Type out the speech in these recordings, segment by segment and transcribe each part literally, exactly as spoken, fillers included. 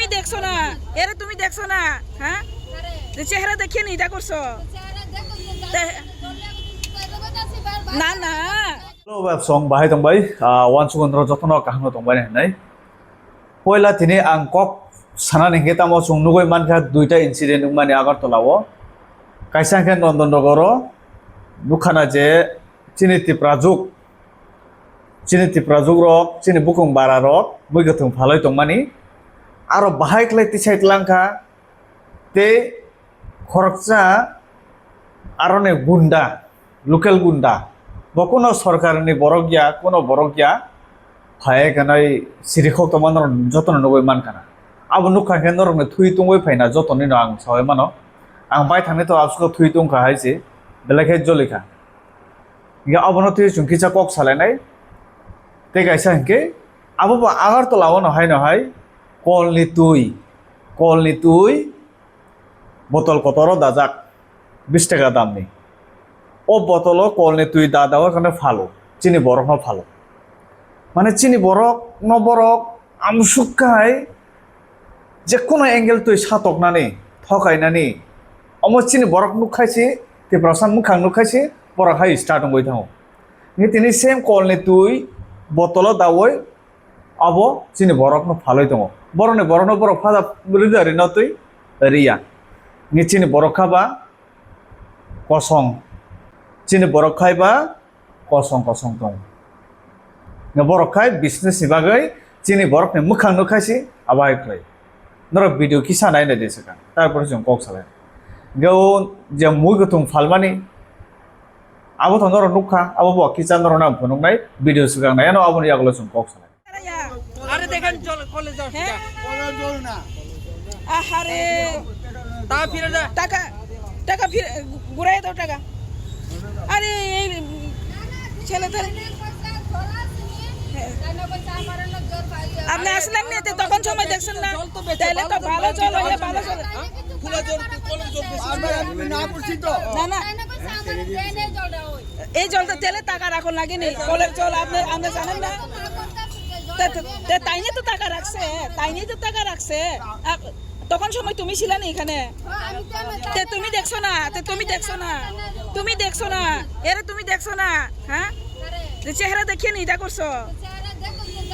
তুমি দেখছো না? এরে তুমি দেখছো না? হ্যাঁ? যে চেহারা দেখিয়ে নিদা করছো? তে-, না, না। Hello, web song bahai tongbai, ah, wansukon rok jotono kaham tongbai hinai. Poila tini ang kok sana hingke tamo chwng nugui mankha duita incident wngmani Agartala o. Kaisa hingke Nondon Nogoro nukhana je chini Tiprajwk, chini Tiprajwk rok, chini bukung bara rok mui kwthwng phalwi tongmani. Aro bahai khlai tisai tlangkha tei khoroksa aroni gunda, local gunda, bo kuno sorkarni borok ya, kuno borok ya, phai kanai sirikhok tongma norok jotono nugui mankha na. Abo nukha khe norokni thui tungui phaina jotonino ang saui mano. Ang bai thangni to absukhe thui tungkha hai se, belai khe jolikha. Hingke abono twi chwng kisa kok salainai. Tei kaisa hingke abo bo Agartala o no hai no hai kolni twi, kolni twi botol kotoro dajak bis taka damni. O botolo kolni twi da dawa kane phalo, chini borokno phalo. Mane chini borok no borok amsuk kai je kuno angle twi satoknani, thokainani. Omo chini borok nukhaisi, Tiprasa mukhang nukhaisi, borok hai start wngwi thango. Ngi tini same kolni twi botolo dawi abo chini borokno phalwi tongo. Borokni borokno borok phada rida rino twi riya. Ngi chini borok kha ba kosong. Chini borok khai ba kosong kosong tong. Nga borok khai business ni bagwi chini borok ni mukhang no khaisi abai khlai. Norok video kisa nai nai de sakha. Tarpor chwng kok salai. Nga o je mui kutung phalmani abo to norok nukha, abo bo kisa norok na phunuk nai video swkang nai ano aboni yagulo chwng kok salai. আরে দেখেন, জল, কলের জল হ্যাঁ? সেটা। কলের জল না। আহারে। তা ফিরে যা। টাকা, টাকা ফিরে, ঘুরাই দাও টাকা। আরে, এই ছেলে তো হ্যাঁ। আপনি আসলেন না, তো তখন সময় দেখছেন না? জল তো বেঁচে, তাহলে তো ভালো ভালো জল জল হলে আছে। ভালো জল। হ্যাঁ? খোলা জল, কলের জল বেশি। আমি, আমি না করছি তো। না, না। এই জলটা তেলে টাকা রাখো লাগে নি? কলের জল আপনি, আপনি জানেন না? তে, তে, তে তাই নিয়ে তো টাকা রাখছে, তাই নিয়ে তো টাকা রাখছে। আ, তখন সময় তুমি ছিলে না এখানে? তে তুমি দেখছো না, তে তুমি দেখছো না, তুমি দেখছো না, এরে তুমি দেখছো না, হ্যাঁ? যে চেহারা দেখিয়ে নিদা করছো।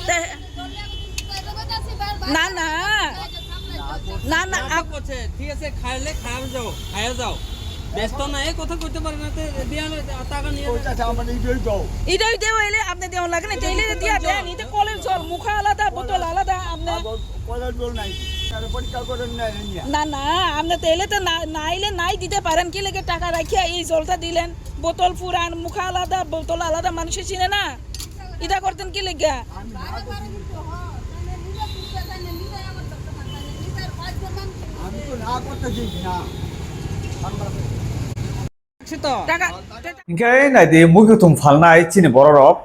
তে, না, না। না, না, নাটক আপ- করছে, ঠিক আছে, খাইলে খাও যাও, খাইয়া যাও। ব্যস্ত না, এই কথা কইতে পারে না, তে দিয়া নে, টাকা নিয়ে নে। ওই চাচা, আমার ইটাই দাও। ইটাই দেও, এলে আপনি দেওয়া লাগে না, তেলে দিয়া দেন, এটা কলের জল, মুখা আলাদা, বোতল আলাদা, আপনি। আবার কলের জল নাই, তাহলে পরীক্ষা করেন না, এই নিয়ে। না, না, আপনি তেলে তো না, নাইলে নাই দিতে পারেন, কি লেগে টাকা রাখিয়া এই জলটা দিলেন? বোতল পুরান, মুখা আলাদা, বোতল আলাদা, মানুষে চিনে না। ইটা করতেন কি লেগা? আমি তো না করতে দিই না। টাকা, Hingke nai di, mui kutung phalnai chini borok rok.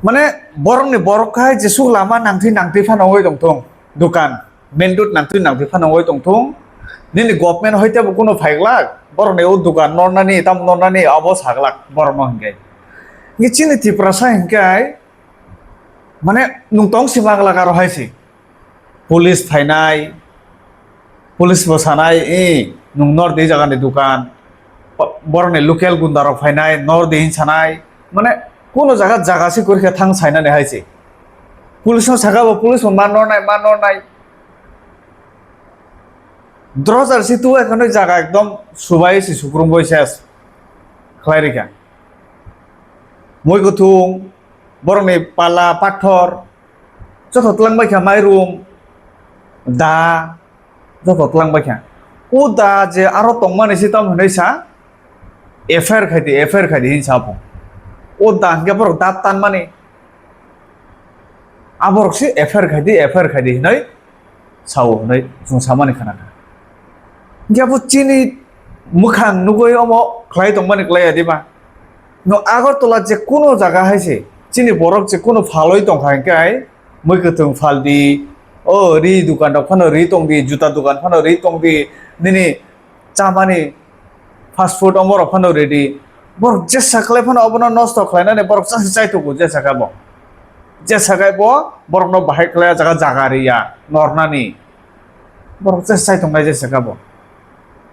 Mane, borok ni borok khai jesuk lama nangtwi nangtwi phano wngwi tongthung. Dukan, main road nangtwi nangtwi phano wngwi tongthung. Nini government hoi tebo kuno phaiglak, borok ni o dukan nornani, tamo nornani abo saglak borok no hingke. Hingke chini Tiprasa hingke hai, mane, nwng tong si maglak aro hai si. Police phainai, police bo sanai, "Eh, nwng nor di jaga ni dukan." Bo-, borok ni local gunda rok phainai, "Nor di," hin sanai. Mane, kuno jaga, jaga se kwrwi khe thang sainani hai se. Police no saka bo, police bo ma nornai, ma nornai. Drojar si tu ekhano jaga ekdom subai si sukrung boi ses khlai rikha. Mui kuthung, borok ni pala, pathor, joto twlang bai kha, mairum, da, joto twlang bai kha. O da je aro tongmani se tamo hinwi sa, F I R khai di, F I R khai di hin sa bo. O da hingke borok da tanmani. Aborok se F I R khai di, F I R khai di hinwi sao hinwi chwng samani khna kha. Hingke abo chini mwkhang nugui omo khlai tongmani klai ya diba? No Agartala je kuno jaga hai se chini borok je kuno phalwi tongkha hingke hai mui kwthwng phaldi, o ri dukan rok phano ri tongdi, juta dukan phano ri tongdi, nini chamani fast food omo rok phano ready. Borok jesa khlai phano obono nosto khlainani borok chasi chaithogo jesa khe bo. Jesa khe bo borokno bahai khlai jaga, jaga riya nornani. Borok jesa chai tongnai jesa khe bo.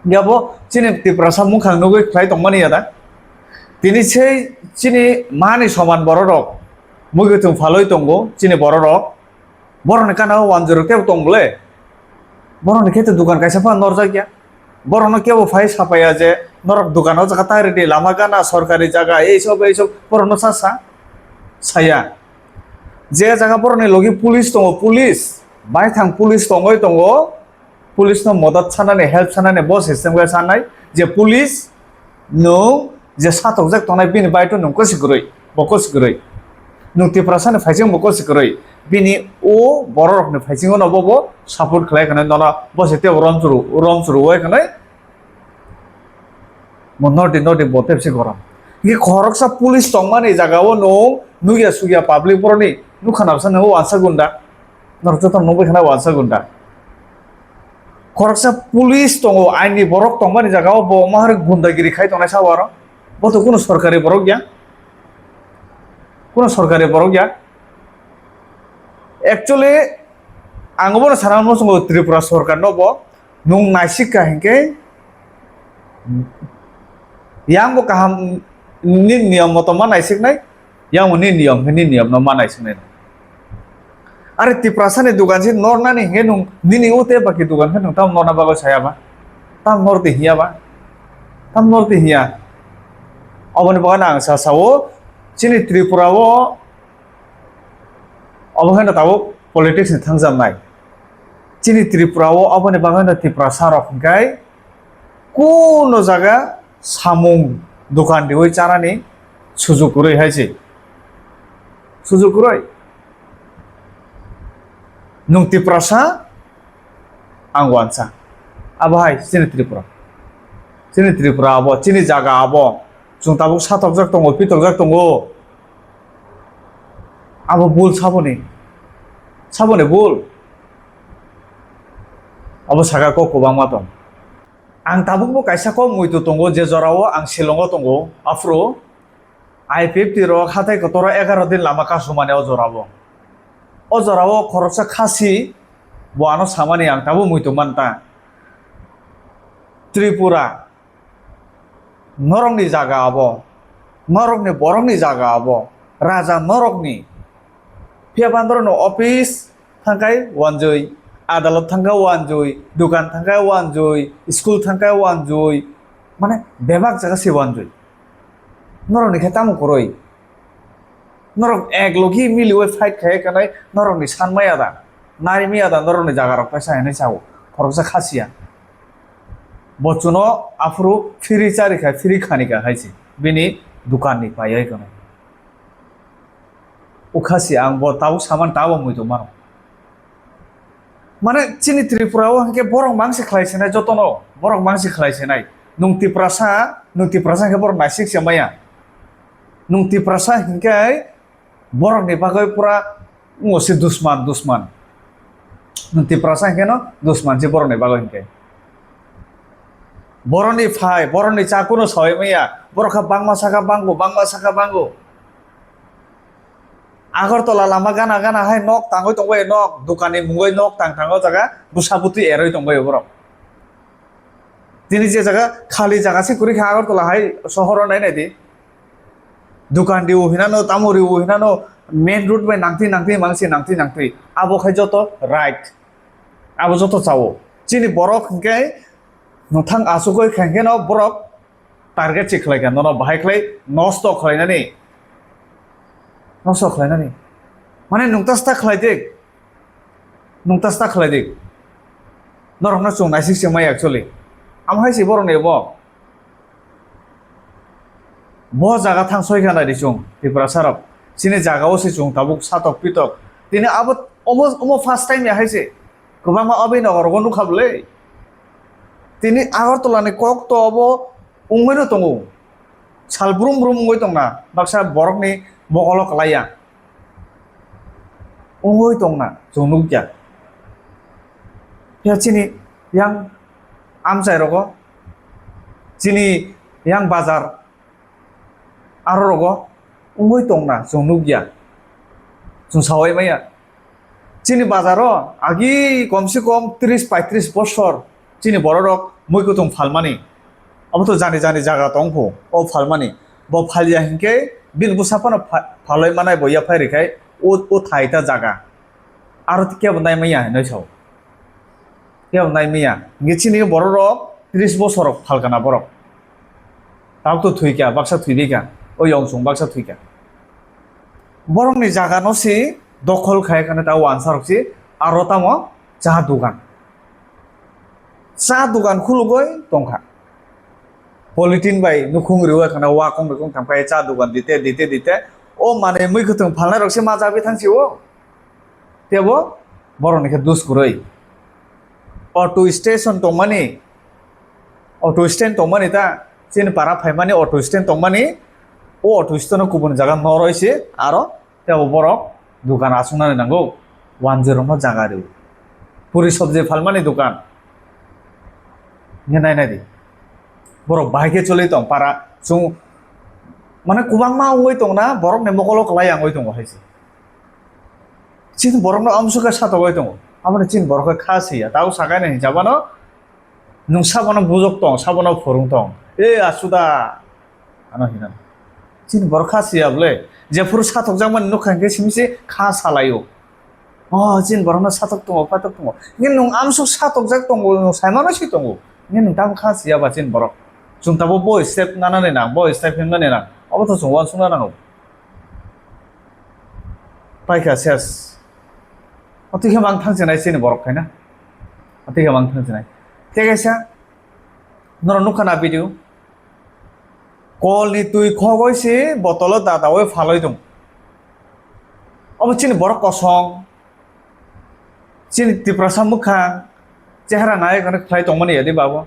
Ya bo chini Tiprasa mukhang nugwi khlai tongmani ya da? Tini sei chini mani soman bororok muikwthwng phalwi tongo chini bororok. Borokni gana o wanjwi rok tebo tong bole? Borokni khe to dukan kaisa phano norjak ya. Borokno kebo phai sapaiya je norok dukan o jaga tai rwdi, lama gana, sorkari jaga, ei sob, ei sob, borokno sa sa? Saya. Je jaga borokni logi police tongo, police, baithang police tongoi tongo, police no modot sanani, help sanani, bo system khe sanai je police nwng je satokjak tongnai bini baito nwng kosi kwrwi, bo kosi kwrwi. Nwng Tiprasani phaising bo kosi kwrwi. Bini o bororokni phaisingo no bo, bo support khlai khwnai nono bo se tebo rom churu, rom churu wai khwnai. Mo nordi nordi bo tepsi gorom. Ngi khoroksa police tongmani jaga o nwng nugya sugya public boroni nukha nabsa nwngo wansa gunda. Norok joto nugwi khna wansa gunda. Khoroksa police tongo, aini borok tongmani jaga o bo ma hwnwi gundagiri khai tongnai sabo aro. Bo to kuno sorkari borok ya. Kuno sorkari borok ya. Actually, ang obono sana muchungo Tripura sorkar no bo nwng naisik ka hinkhe yang bo kaham ni niyom moto ma naisiknai, yang bo ni niyom khe ni niyom no ma naisiknai. Are Tiprasa ni dukan se nornani hinkhe nwng nini ute baki dukan khe nwng tamo norna bagwi saya ba? Tamo nordi hiya ba? Tamo nordi hiya? Oboni bagwi ang sa sao chini Tripura o obo khe no tabuk politics ni thangjaknai. Chini Tripura o oboni bagwi no Tiprasa rok hinkhe kuno jaga samung dukan riwi chanani sujuk kwrwi hai se. Sujuk kwrwi. Nwng Tiprasa, ang wansa. Abo hai chini Tripura. Chini Tripura abo, chini jaga abo. Chwng tabuk satokjak tongo, pitoljak tongo. Abo bul saboni. Saboni bul. Abo saka kok kwbangma tong. Ang tabukbo kaisa kok muitu tongo, je jorao ang Shillongo tongo, aphuru I P F T rok hatai kotoro egaro din lama kasumani o jorao. O jorao khoroksa khasi bo ano samani ang tabuk muitu manta. Tripura, norokni jaga abo, norokni borokni jaga abo, raja norokni. Phiya bandorno office thangkai wanjwi, adalot thangkai wanjwi, dukan thangkai wanjwi, school thangkai wanjwi, mane bebak jaga se wanjwi. Norokni khe tamo kwrwi? Norok ek logi miliwi fight khai kanai norokni san maya da, nari maya da norokni jaga rok kaisa hinwi sao, khoroksa khasiya. Bo chuno aphuru phiri chari kha, phiri khani kha hai se bini dukan ni paiya kanai. Ukha si ang bo tabuk saman tabo muitu mano. Mane chini Tripura o hinkhe borok mangsi khlai sinai jotono, borok mangsi khlai sinai. Nwng Tiprasa, nwng Tiprasa hinkhe borok naisik se maya. Nwng Tiprasa hinkhe borok ni bagwi pura ngo se dusman, dusman. Nwng Tiprasa hinkhe no dusman se borok ni bagwi hinkhe. Borok ni phai, borok ni cha kuno soi maya. Borok kha bangma saka bango, bangma saka bango. Agartala lama gana gana hai nok tangwi tongbai, nok dukanni mungwi nok tang tang o jaga bwsa bwtwi erwi tongbai borok. Tini je jaga khali jaga se kwrwi kha Agartala hai sohor o nai nai di. Dukan riwi hinano, tamo riwi hinano, main road bai nangtwi nangtwi mangsi nangtwi nangtwi. Abo khai joto right. Abo joto chao. Chini borok hinkhe nwthang asugwi khankhe no borok target se khlai kha, nono bahai khlai nosto khlainani. Nosto khlainani. Mane nwng ta sta khlai dik. Nwng ta sta khlai dik. Norokno chwng naisik se mai actually. Amo hai se borok ni bo. Bo jaga thang soi kha nai di chwng Tiprasa rok. Chini jaga o se chwng tabuk satok pitok. Tini abo omo, omo first time ya hai se. Kwbangma aboni nogo rogo nukha bwle. Tini Agartala ni kok to obo wngwi no tongo. Sal brum brum wngwi tongna baksa borok ni mokolo kwlai ya. Wngwi tongna chwng nukya. Phiya chini yang amchai rogo, chini yang bazar aro rogo wngwi tongna chwng nukya. Chwng sawai maya. Chini bazaro agi komse kom tris paitris bosor chini bororok mui kutung phalmani. Abo to jani jani jaga tongphu, o phalmani. Bo phalya hinkhe bini bwsa phano pha-, phalwi manai bo yaphai rikhe o, o thai ta jaga. Aro kebo nai maya hinwi sao. Kebo nai maya. Hinkhe chini bororok tris bosor phalkana borok. Tabuk to thwikha, baksa thwibikha. O yong chwng baksa thwikha. Borokni jaga no si dokhol khai khana ta wansa rok si aro tamo cha dugan. Cha dugan khulugoi tongkha. Polythene bai nukhung riwi khana wa kong rikong thamkai cha dugan dite dite dite. O manwi mui kutung phalnai rok se ma jagwi thang si o. Tebo borokni khe dus kwrwi. Auto station tongmani, auto stand tongmani ta, chini para phaimani auto stand tongmani, o auto stand o kubun jaga noroi se aro tebo borok dukan achuknani nango, wanjwi rokno jaga rw. Puri sobji phalmani dukan. Nge nai nai di. Borok bahai khe choli tong para, chwng mane kwbangma wngwi tong na, borokni mokolo kwlai yang wngwi tongo hai se. Chini borokno amsukhe satogwi tongo. Aboni chini borok khe kha siya. Tabo sakaino hinsa mano, nwng sabono bujok tong, sabono phwrwng tong. E asuda! Ano hinano. Chini borok kha siya bole. Jephuru satokjakmani nukha hinkhe simi se kha salaio. Oh, chini borokno satok tongo, patok tongo. Hinkhe nwng amsuk satokjak tongo, nwng saimano si tongo. Hinkhe nwng tamo kha siya ba chini borok. Chwng tabo bo step nanani nang, bo step himnani nang. Obo to chwng uansukna nango. Paikha ses. Otwi khe mang thang chinai chini borok khaina. Otwi khe mang thang chinai. Tei kaisa norok nukha na video. Kolni twi khogoi se botolo dadaui phaloi tong. Obo chini borok kosong. Chini Tiprasa mwkhang chehra nai khe khlai tongmani yadi babo.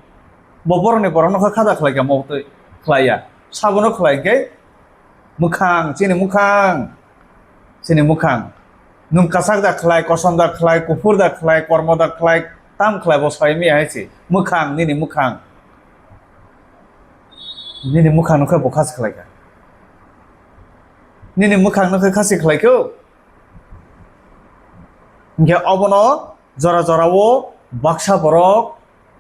Bo borokni borokno kha khada khlai kha mo twi khlai ya. Sabono khlai khe mwkhang, chini mwkhang, chini mwkhang. Nwng kwchak da khlai, kosom da khlai, kuphur da khlai, kormo da khlai, tam khlai bo soi mi hai se. Mwkhang, nini mwkhang. Nini mwkhang no khe bo khasi khlai kha. Nini mwkhang no khe khasi khlai kho. Hinkhe obono jora jora o baksa borok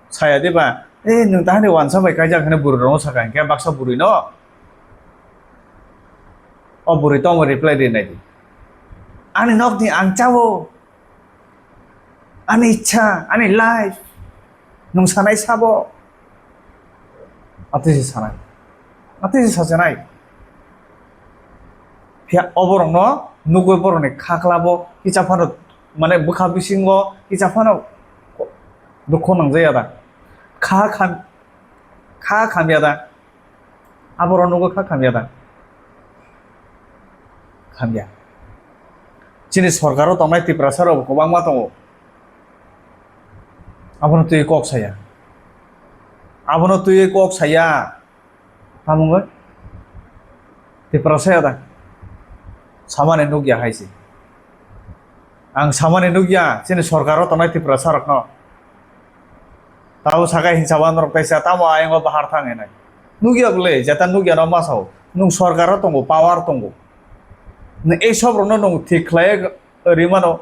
saya diba, "Eh, nwng tahani wansa bai kaijak," hinwi bwrwi rokno sakha, hinkhe baksa bwrwi no, o bwrwi tongmo reply rinai di, "Ani nokni ang chao, ani ichha, ani life, nwng sanai sabo." Atwi se sanai. Atwi se sasinai. Phiya oborokno nugwi borokni khaklabo kisa phano, mane, bwkha bisingo kisa phano dukho nangjaya da. Kha kham-, kha khamya da. Aborok nugwi kha khamya da. Khamya. Chini sorkaro tongnai Tiprasa rok kwbangma tongo. Abono twi kok saya. Abono twi kok saya. Tamo wngwi? Tiprasa ya da? Samani nukya hai se. Ang samani nukya, chini sorkaro tongnai Tiprasa rokno. Tabo sakai hinsa ba norok kaisa, tamo ayang o bahar thang hinai. Nukya bole, jeta nukya no ma sao. Nwng sorkaro tongo, power tongo. Nwng ei sob rokno nwng thik khlai rimano.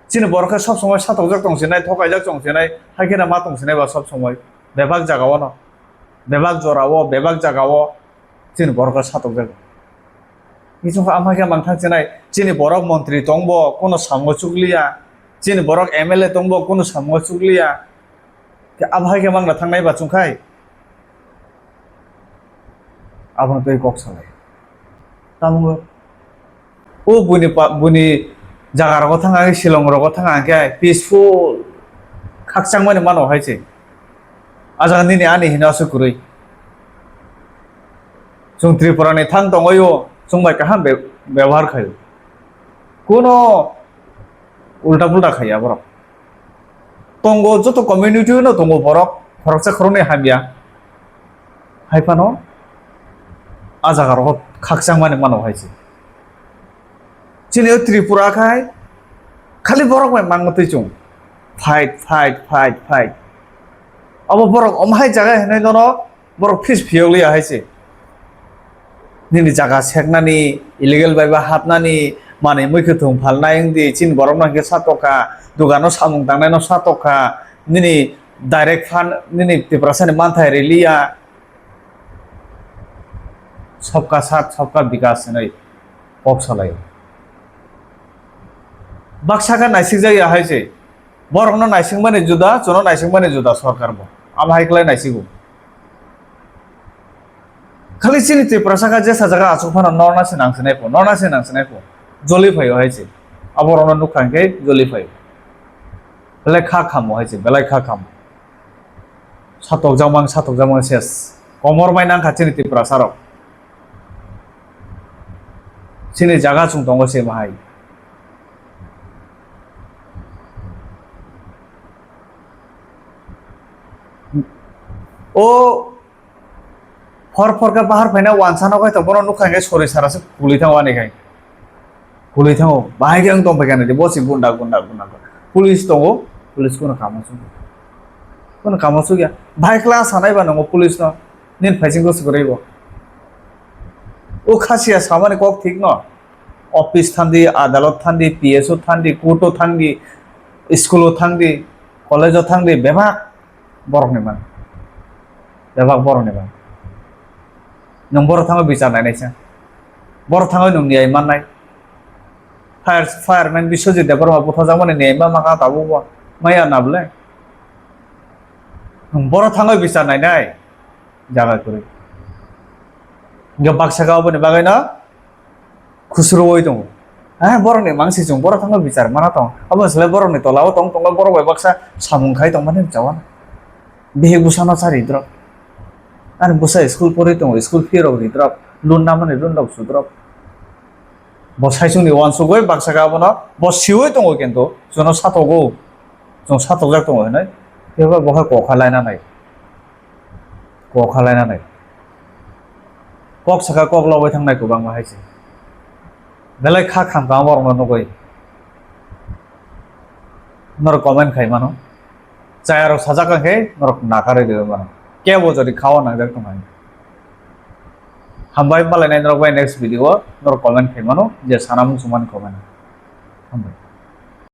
Chini borok khe sob somoi satokjak tong sinai, thokaijak tong sinai, hai kheno ma tong sinai ba sob somoi. Bebak jaga o no, bebak jora o, bebak jaga o chini borok khe satokjak. Hichung khe ama khe mangthang sinai, chini borok montri tongbo kuno samungo chukliya, chini borok M L A tongbo kuno samungo chukliya. Khe abo hai khe mangna thangnai ba chwng khai? Abono tei kok salai. Tamo o buini pa-, buini jaga rogo thang ang, Shillong rogo thang ang khe peaceful khakchangmani mano hai se. A jaga nini ani hino aswk kwrwi. Chwng Tripura ni thang tongwi o chwng bai kaham be-, bebohar khaio. Kuno ulta pulta khaiya borok. Tongo, joto community no tongo borok, khoroksa khoroknwi hamya. Hai phano a jaga rogo khakchangmani mano hai se. Chini o Tripura khai khali borok bai mangtwi chwng. Fight, fight, fight, fight. Abo borok omo hai jaga hinwi nono borok phis phiyokliya hai se. Nini jaga seknani, illegal bai ba hapnani, Manwi mui kwthwng phalnai wngdi, chini borokno hwnkhe satokha, dugano samung tangnaino satokha, nini direct fund, nini Tiprasani manthai riliya. Sabka saath, sabka bikas hinwi kok salaio. Baksa khe naisikjakya hai se. Borokno naisingmani juda, chwngno naisingmani juda sorkar bo. Abo hai khlai naisigo. Khali chini Tiprasa kha jesa jaga achuk phano norna se nang sinai kho, norna se nang sinai kho. Joli phaio hai se. Aborokno nukha hwnkhe joli phaio. Belai kha khamo hai se, belai kha khamo. Satokjakmang, satokjakmang ses. Komor bai nangkha chini Tiprasa rok. Chini jaga chwng tongo se bahai. O phor phor khe bahar phaina wansa no khai to bono nukha hwnkhe sori sara se kuli thango ani khai. Kuli thango, bahai khe wng tong phaikha nai de, bo se gunda, gunda, gunda, gunda. Police tongo, police kono kamo chukya. Kono kamo chukya. Bahai kla sanai ba nongo police no, nini phaising ko se kwrwi bo. O khasiya samani kok thik no. Office thandi, adalot thandi, P S O thandi, court o thandi, school o thandi, college o thandi, bebak borokni man. Bebak borokni man. Nwng borok thango bichar nainaisa. Borok thango nwng niyai mannai. Fire, fireman Biswajit Debbarma butharjakmani niyai ma maka tabukbo. Maya na bwle? Nwng borok thango bichar nainai. Jaga kwrwi. Hwnkhe baksa khe aboni bagwino khusruoi tongo. Ha, borokni mangsi chwng borok thango bichar mana tong. Abo swlai borokni tolao tong tongo, borok bai baksa samung khai tongmani chawan. Bihik bwsano cha ridrop. Ani bwsa school porwi tongo, school fee rok ridrop. Loan namani loan rok sudrop. Bo saichungni uansugwi baksa khe abono bo siui tongo kintu chwngno satogo. Chwng satokjak tongo hinwi. Phiya ba bo khe kok kha laina nai. Kok kha laina nai. Kok saka kok lobwi thangnai kwbangma hai se. Belai kha kham kha borokno nugwi. Norok comment khai mano. Chayarok sajak kha khe norok nakarwi rwui mano. Kebo jodi khao nangjak tong hai. Hambai malai nai norok bai next video o norok comment khai mano je sana muchung mani comment. Hambai.